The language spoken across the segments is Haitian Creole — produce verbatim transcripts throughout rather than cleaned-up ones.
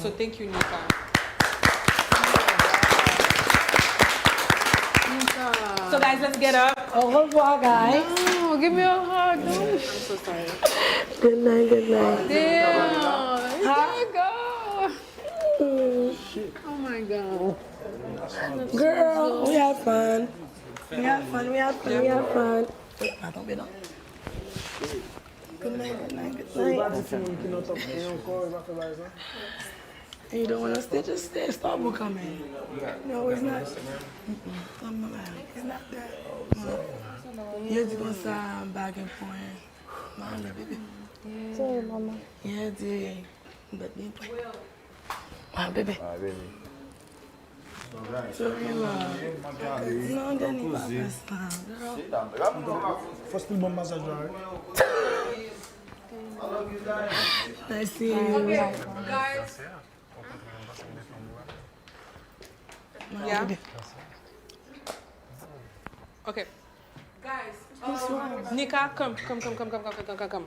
So thank you, Nika. So guys, let's get up. Au revoir, guys. No, give me a hug. No. I'm so sorry. Good night, good night. Damn, you gotta go. Mm. Oh my God. Girl, we had fun. We had fun, we had fun, we had fun. Wait, pa tonbe non. Good night, good night, good night. And you don't wanna stay, just stay. Stop coming. No, it's not. Mm-mm. It's not that. Yo di konsa, back and forth. Mami, baby. Sorry, mama. Yeah, di. But be boy. Ah, baby. Ah, baby. Sorry, ma. Non, Dani, pa fè sa, girl. Fòs pou l ban m masaj la, wi. Nice seeing you. Yeah. Okay. Guys, um, Nika, come, come, come.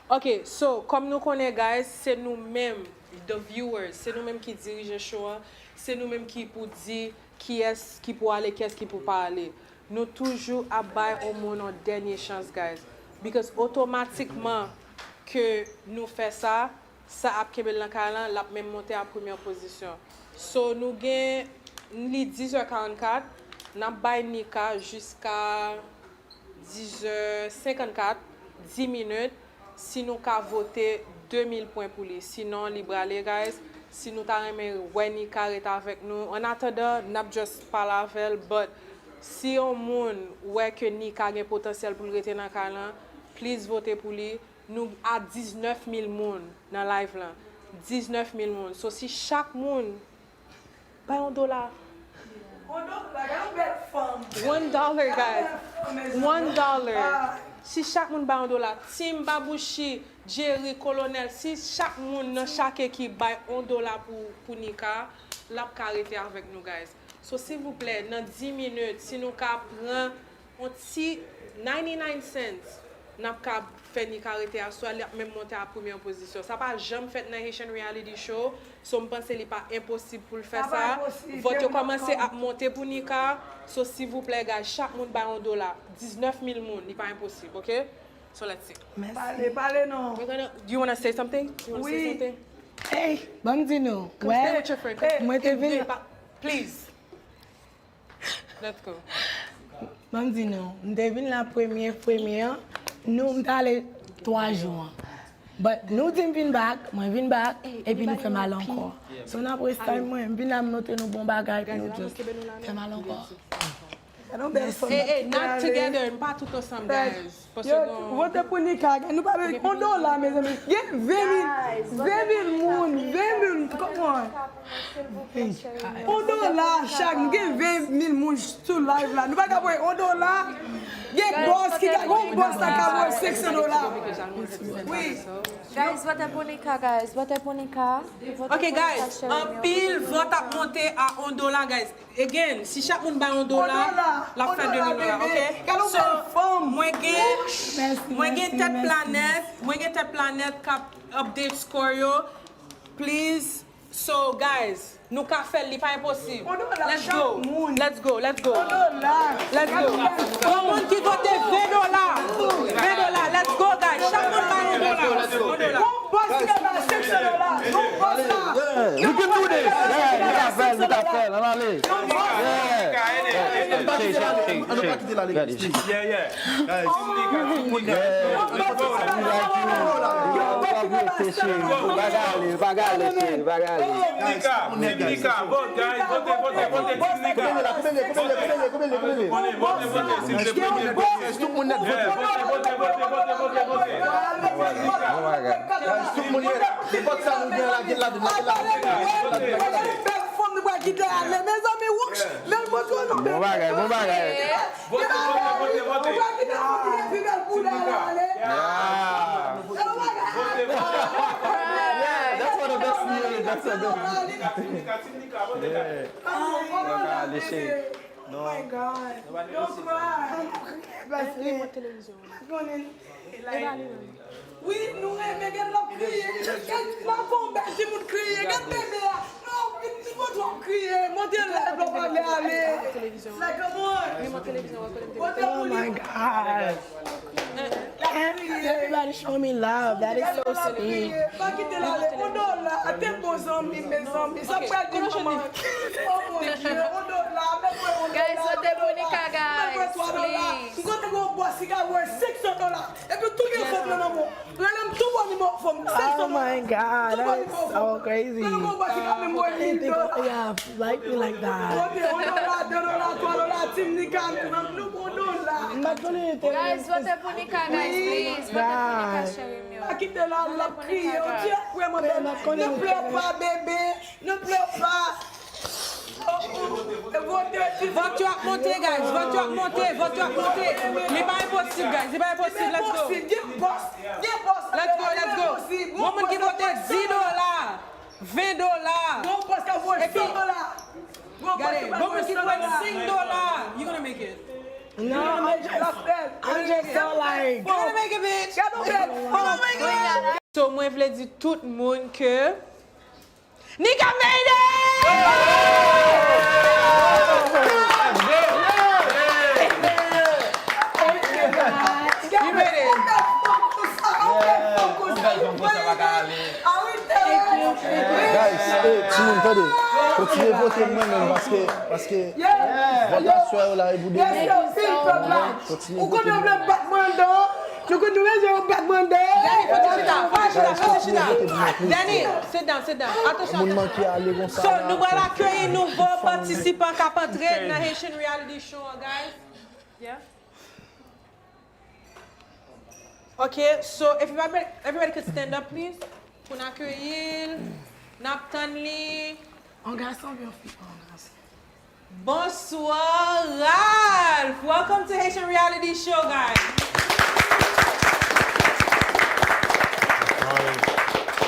Ok, so, kòm nou konnen, guys, se nou menm, the viewers, se nou menm ki dirije show an, se nou menm ki pou di kiyès ki pou ale, kiyès ki pou pa ale. Nou toujou ap bay yon moun yon dènye chans, guys. Because otomatikman ke nou fè sa, sa ap kenbe l nan kay lan, l ap menm monte a premyè pozisyon. So, nou gen, li dizè karannkat, n ap bay Nika jiska dizè senkannkat, dis minit, si nou ka vote de mil pwen pou li. Sinon, li prale, guys. Si nou ta renmen wè Nika ret avèk nou, an atandan, n ap just pale avè l, but si yon moun wè ke Nika gen potansyèl pou l rete nan kay lan, please vote pou li. Nou a diznèf mil moun nan live lan. Diznèf mil moun. So, si chak moun bay yon dola. Yon dola, gade yon bèl fanm. One dollar, guys. One dollar. Si chak moun bay yon dola, Team Babouchi, Jerry, Kolonèl, si chak moun nan chak ekip bay yon dola pou, pou Nika, l ap ka rete avèk nou, guys. So, silvouplè, nan dis minit, si nou ka pran yon ti ninety-nine cents, n ap ka fè Nika rete aswè, li ap menm monte a premyè pozisyon. Sa pa janm fèt nan Haitian Reality Show. So, m panse li pa enposib pou l fè sa. Vòt yo kòmanse ap monte pou Nika. So, silvouplè, guys, chak moun bay yon dola. Diznèf mil moun, li pa enposib, ok? So, let's see. Pale, pale non. We're gonna, do you wanna say something? You wanna say something? Hey, ban m di nou. Come stay with your friend. Mwen te vin la. Please. Let's go. Ban m di nou, m te vin la premye, premye an, nou, m t ale twa jou an. But nou di m vin back, mwen vin back, epi nou fè m ale ankò. So, n ap waste time mwen, m vin la, m montre nou bon bagay, epi nou just fè m ale ankò. Hey, hey, not together, m pa tout ansanm, guys. Yo, vote pou Nika, nou pa bezwen yon dola, mezanmi. Gen ven mil, ven mil moun, ven mil, come on. Yon dola chak, gen ven mil moun sou live la. Nou pa ka voye yon dola. Gen bòs ki ka, gen bòs la ka voye senk san dola. Wi. Guys, vote pou Nika, guys. Vote pou Nika. Ok, guys, anpil vòt ap monte a yon dola, guys. Again, si chak moun bay yon dola, l ap fè de mil dola, ok? So, mwen gen, mwen gen tèt planèt, mwen gen tèt planèt k ap update score yo. Please. So, guys, nou ka fè l, li pa enposib. Let's go. Let's go, let's go. Let's go. Yon moun ki vote ven dola. Ven dola. Let's go, guys. Chak moun bay yon dola. Yon dola. Yon bòs ki bay senk san dola. Yon bòs la. Yeah, we can do this. Yeah, nou ka fè l, nou ka fè l. Ann ale. Yeah. Shake, shake, shake, shake. Gade. Yeah, yeah. Guys, Team Nika, vote, guys, vote, vote, vote, Team Nika. Vote, vote, vote, silvouplè. Vote, vote, vote, vote, vote, vote. Guys, tout moun nèt, vote, vote, vote, vote, vote. Guys, tout moun nèt. Se vòt sa nou gen la, gen la, gen la, gen la. Bèl fanm nou pral kite ale, mezanmi, wouch, bèl mòso nou. Bon bagay, bon bagay. Vote, vote, vote, vote. Yeah. Vote, vote. Yeah, that's one of the best feelings. That's the best. Yeah. Vote, vote, vote. Oh my God. Don't cry. Paske konnen, like, wi, nou renmen gade l ap kriye. Gade, l ap fè yon bèl timoun kriye. Gade bebe a. Non, li, li montre w ap kriye. Montre l la, l ap ale, ale. Like, come on. Montre pou li. Oh my God. Everybody show me love. That is so sweet. Pa kite l ale. On dola. A te bon zanmi, mezanmi. Sa pral di manman. Oh mon Dieu, on dola. Mèt mwen on dola. Guys, vote pou Nika, guys, please. M konn gen yon bòs ki ka voye senk san dola. Epi tou gen fanm nan nan mwen. Rele m tou bon nimewo fanm. Senk san dola. Oh my God, that is so crazy. Rele m yon bòs ki ka menm voye mil dola. Like me like that. Vote, on dola, de dola, twa dola, team Nika, nou bon dola. M pa t konnen te. Guys, vote pou Nika, guys, please. Vote pou Nika, cheri m yo. Pa kite l al, l ap kriye. On dirait vrèman bèl. Ne pleure pas, bébé. Ne pleure pas. Oh, oh. Vote, vote yo ap monte, guys. Vote yo ap monte. Vote yo ap monte. Li pa enposib, guys. Li pa enposib. Let's go. Gen bòs. Gen bòs. Let's go, let's go. Bon moun ki vote dis dola. Ven dola. Gon bòs ka voye san dola. Gade, bon moun ki voye senk dola. You gonna make it. No, I'm just, I'm just so like, you gonna make it, bitch. You gonna make it. So, mwen vle di tout moun ke Nika made it! You made it. Guys, eh, timoun, tande. Kontinye vote mwen menm, paske, paske vòt aswè yo la e pou demen. Kontinye vote mwen. Ou konnen w vle bat mwen anndan. Ou konnen w vle bat mwen anndan. Danny, fò w chita, fò w chita, fò w chita. Danny, sit down, sit down. Atansyon, atansyon. So, nou pral akeyi nouvo patisipan k ap antre nan Haitian Reality Show an, guys. Yeah. Ok, so everybody, everybody could stand up, please. Pou n akeyi l, n ap tann li. On gason oubyen on fi? On gason. Bonsoir, Ralph. Welcome to Haitian Reality Show, guys.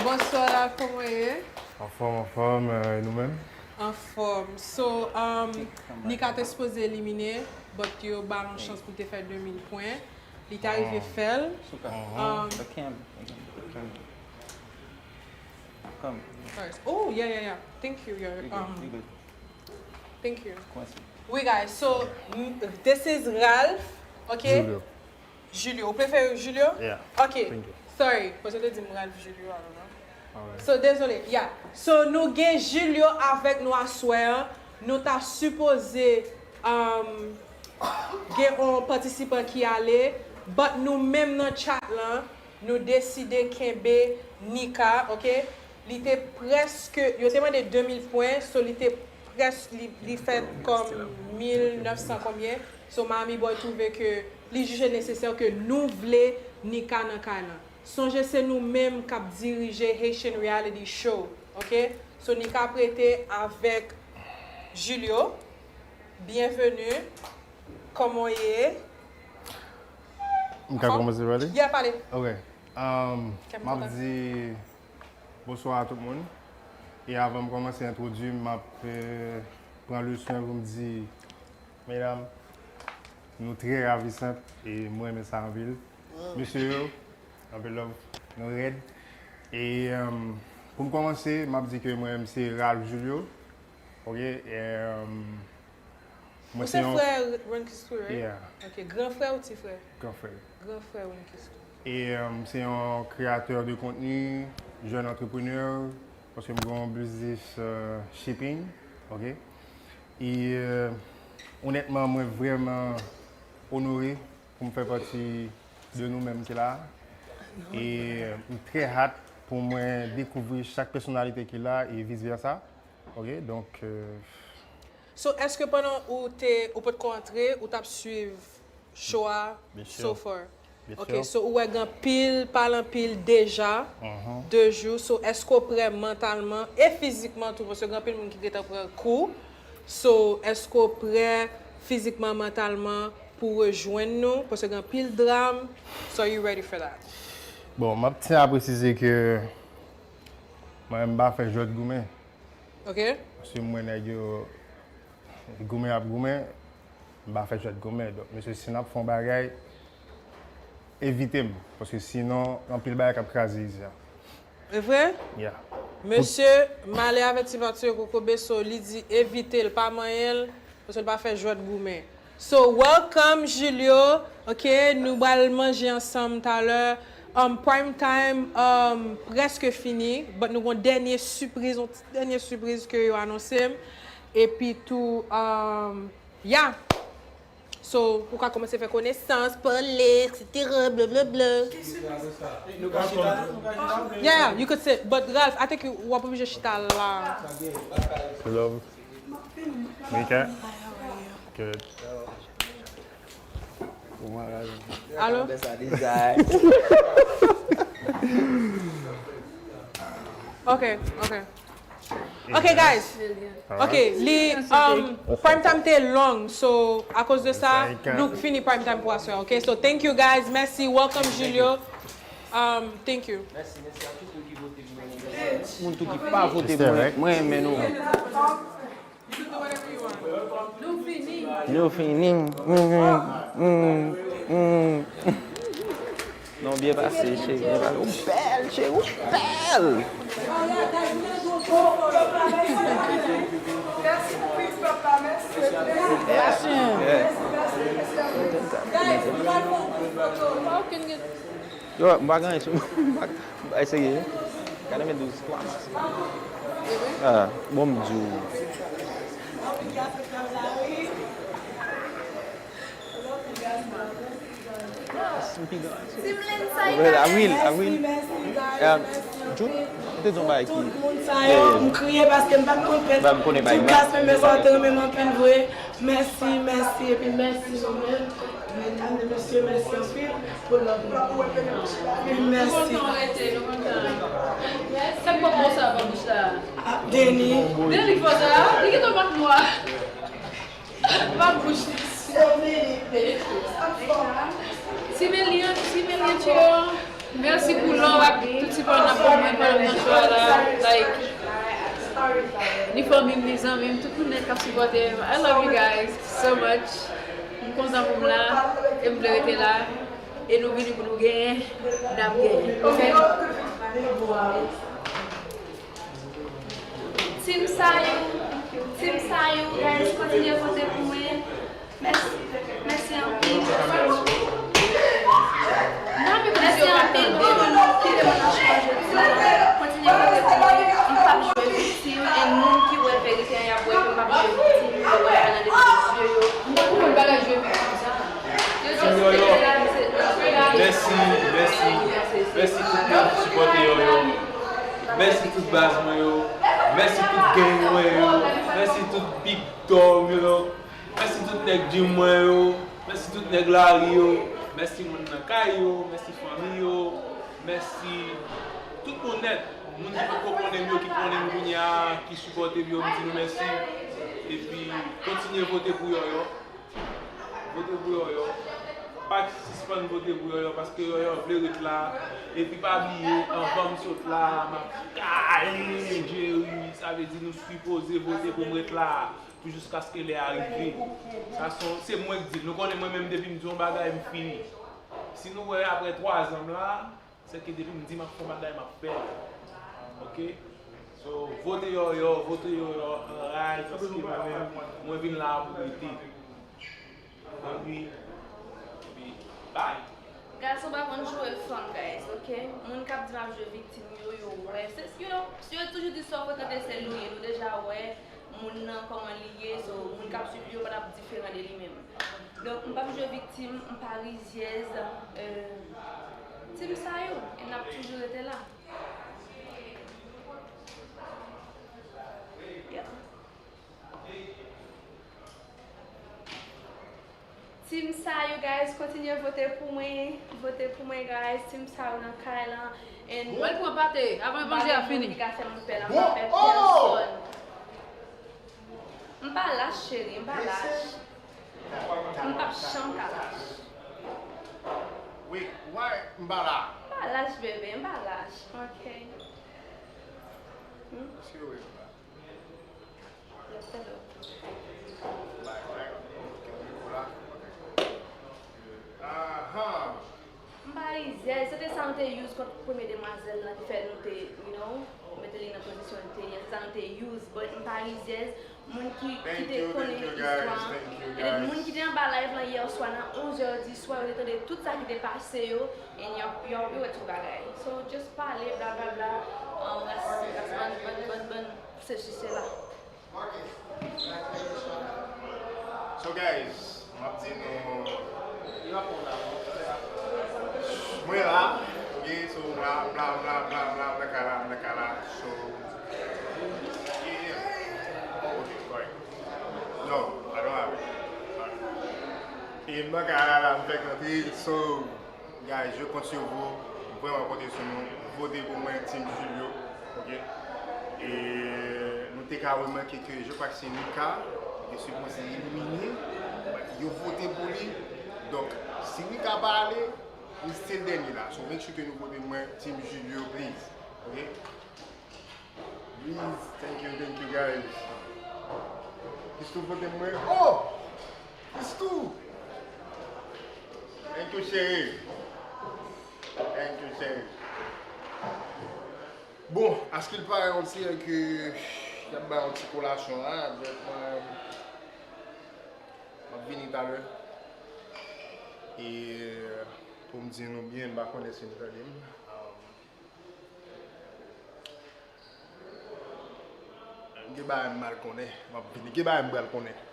Bonsoir, Ralph. Kòman w ye? Anfòm, anfòm, e nou menm? Anfòm. So, um, Nika te sipoze elimine, but yo ba l yon chans pou l te fè de mil pwen. Li te arive fè l. Um, oh, yeah, yeah, yeah. Thank you, yeah. Um, thank you. Wi, guys. So, this is Ralph, ok? Julio. Julio. Ou prefere Julio? Yeah. Ok. Sorry, paske yo te di m Ralph Julio, I don't know. So, dezole. Yeah. So, nou gen Julio avèk nou aswè an. Nou ta sipoze, um, gen yon patisipan ki ale, but nou menm nan chat lan, nou deside kenbe Nika, ok? Li te prèske, yo te mande de mil pwen, so li te près-, li, li fè kòm mil nèf san konbyen. So, Miami Boy twouve ke li jije nesesè ke nou vle Nika nan kay lan. Sonje se nou menm k ap dirije Haitian Reality Show, ok? So, Nika ap rete avèk Julio. Byenveni. Kòman w ye? M ka kòmanse pale? Yeah, pale. Ok. Um, m ap di bonswa a tout moun. E avan m kòmanse entwodui m, m ap, eh, pran leson pou m di, medam, nou trè ravisant e mwen renmen sa anpil. Mesye yo, anpil love, nou rèd. E, um, pou m kòmanse, m ap di ke mwen menm se Ralph Julio. Ok, e, um, Ou se frè Ron Kistou, right? Yeah. Ok, gran frè ou ti frè? Gran frè. Gran frè Ron Kistou. E, um, se yon kreyatè de kontni, jèn antreprenè, paske m gen yon biznis, uh, shipping, ok? E, uh, onètman, mwen vrèman onore pou m fè pati de nou menm ki la. E, uh, m trè hâte pou mwen dekouvri chak pèsonalite ki la e vice versa. Ok, donk, euh, So, èske pandan ou te, ou potko antre, ou t ap swiv show a so far? Ok, so ou wè gen anpil, pale anpil deja de jou. So, èske w prè mantalman e fizikman tou? Paske gen anpil moun ki gentan pran kou. So, èske w prè fizikman, mantalman pou rejwenn nou? Paske gen anpil dram. So, are you ready for that? Bon, m ap tyen a presize ke mwen, m pa fè jwèt goumen. Ok. Paske m wè nèg yo goumen ap goumen, M pa fè jwèt goumen. Donk, mesye, si n ap fè yon bagay, evite m. Paske sinon, anpil bagay k ap kraze isit la. E vre? Yeah. Mesye, m ale avèti patye kokobe, so li di evite l, pa manyen l, paske l pa fè jwèt goumen. So, welcome, Julio. Ok, nou pral manje ansanm talè. Um, prime time um, prèske fini, but nou gon dènye sipriz, yon ti dènye sipriz ke yo anonse m. Epi tou, um, yeah. So, ou ka kòmanse fè konesans, pale, et cetera, blablabla. Yeah, you could sit. But Ralph, I think you, w ap oblije chita la. Hello. Mika? Good. Alo? Ok, ok. Ok, guys. Ok, li, um, prime time te long, so, akoz de sa, nou fini prime time pou aswè, ok? So, thank you, guys. Mèsi. Welcome, Julio. Um, thank you. Moun tou ki pa vote pou mwen, mwen renmen nou. Nou fini. Nou fini. Non, byen pase, cheri. Byen pase. Ou bèl, cheri. Ou bèl. Yo, m pa gen anyen sou mwen. M pa eseye. Gade men douz twa mas. Ah, bon, m di w. Avril, avril. Jun, ou te di yon bagay ki. M kriye paske m pa t konn fèt. M konnen bagay. Ti klas men men sa te renmen m anpil vre. Mèsi, mèsi, epi mèsi nou menm. Medam e mesye, mèsi anpil pou love nou. Epi mèsi. Sa k poko bon sa nan bouch la? Deni. Deni k fè sa? Li gentan bat mwa. Bat bouch li. Ti Melian, ti Melian tchyo. Mèsi pou love ak tout sipò n ap ban mwen pandan m nan cho a la. Like, ni fanmi m, ni zanmi m, tout moun nèt k ap sipòte m. I love you guys so much. M kontan pou m la, e m vle rete la. E nou vini pou nou genyen, n ap genyen. Ok? Team Sayou, Team Sayou, guys, kontinye vote pou mwen. Mèsi, mèsi anpil. Mèsi anpil pou tout moun ki te pran nan chwa jodi a. Kontinye vote pou mwen. M p ap jwe viktim, e moun ki wè verite an y ap wè ke m p ap jwe viktim, yo wè a nan de zye yo. Pou moun pa ka jwe viktim sa. Yo just realize. Mèsi, mèsi, mèsi tout moun ki sipòte Yoyo. Mèsi tout baz mwen yo. Mèsi tout gang mwen yo. Mèsi tout big dog yo. Mèsi tout nèg gym mwen yo. Mèsi tout nèg lari yo. Mèsi moun nan kay yo. Mèsi fanmi yo. Mèsi tout moun nèt. Moun ki poko konnen m yo, ki konnen m kounye a, ki sipòte m yo, m di nou mèsi. Epi kontinye vote pou Yoyo. Vote pou Yoyo. Pa sispann vote pou Yoyo paske Yoyo vle ret la. Epi pa bliye, anvan m sot la, m ap kale Jerry. Sa vle di nou sipoze vote pou m ret la. Pou jiskaske lè a rive. Sa se yon, se mwen k di l. Nou konnen mwen menm depi m di yon bagay, m fini. Si nou wè apre twa zan m la, se ke depi m di m ap fè yon bagay, m ap fè l. Ok? So, vote Yoyo, vote Yoyo anraj, paske mwen menm, mwen vin la a pou rete. Bòn nwi. Epi, bye! Gason pa konn jwe fanm, guys, ok? Moun k ap di m ap jwe viktim yo, yo wè. Se, you know, yo toujou di sa w frekante se l ou ye. Nou deja wè moun nan kòman li ye, so moun k ap swiv li yo pa t ap diferan de li menm. Donk, m p ap jwe viktim, m pa rizyèz. Euh, Team Sayou, e n ap toujou rete la. Yeah. Team Sayou, guys, kontinye vote pou mwen. Vote pou mwen, guys. Team Sayou nan kay lan. And Mwen pran pate avan manje a fini. Ki ka fè m pè la, m pa pè pèsòn. M pa lach, cheri, m pa lach. M p ap janm ka lach. Wi, why m pa la? M pa lach, bebe, m pa lach. Ok. Hmm? Èske w wè m la? Lè w tande w. Bay, bay, kenbe mikwo la. Kont premye demwazèl lan ki fè nou te, you know, mete li nan pozisyon li te ye, se sa nou te use, but m pa rizyèz. Moun ki, ki te konnen istwa an, e depi moun ki te anba live lan yè swa nan onz è di swa, yo te tande tout sa ki te pase yo, and yo, yo, yo wè tout bagay. So, just pale, bla, bla, bla, um, ras, ras, bann, bann, bann, bann, sesi, sela. So guys, m ap di nou, mwen la, ok, so m la, m la, m la, m la, m la, m nan kay la, m nan kay la, so, yeah, yeah. Oh, ok, correct. No, I don't have it. Sorry. E m nan kay la, la, m fèk rantre, so, Guys, je compte sur vous. M vrèman konte sou nou. Vote pou mwen, Team Julio. Ok? E nou te ka remake ke, je crois que c'est Nika ki te sipoze elimine. Yo vote pou li. Donk, si Nika pa ale, li still dènye la. So, make sure ke nou vote mwen, Team Julio, please. Ok? Please, thank you, thank you, guys. Pistou vote mwen. Oh! Pistou! Thank you, cheri. Thank you, cheri. Bon, askil pare on ti ke y ap bay on ti kolasyon la, donk mwen, m ap vini talè. E pou m di nou byen, m pa konnen si nou tande m. Gen bagay m mal konnen, m ap vini. Gen bagay m pral konnen.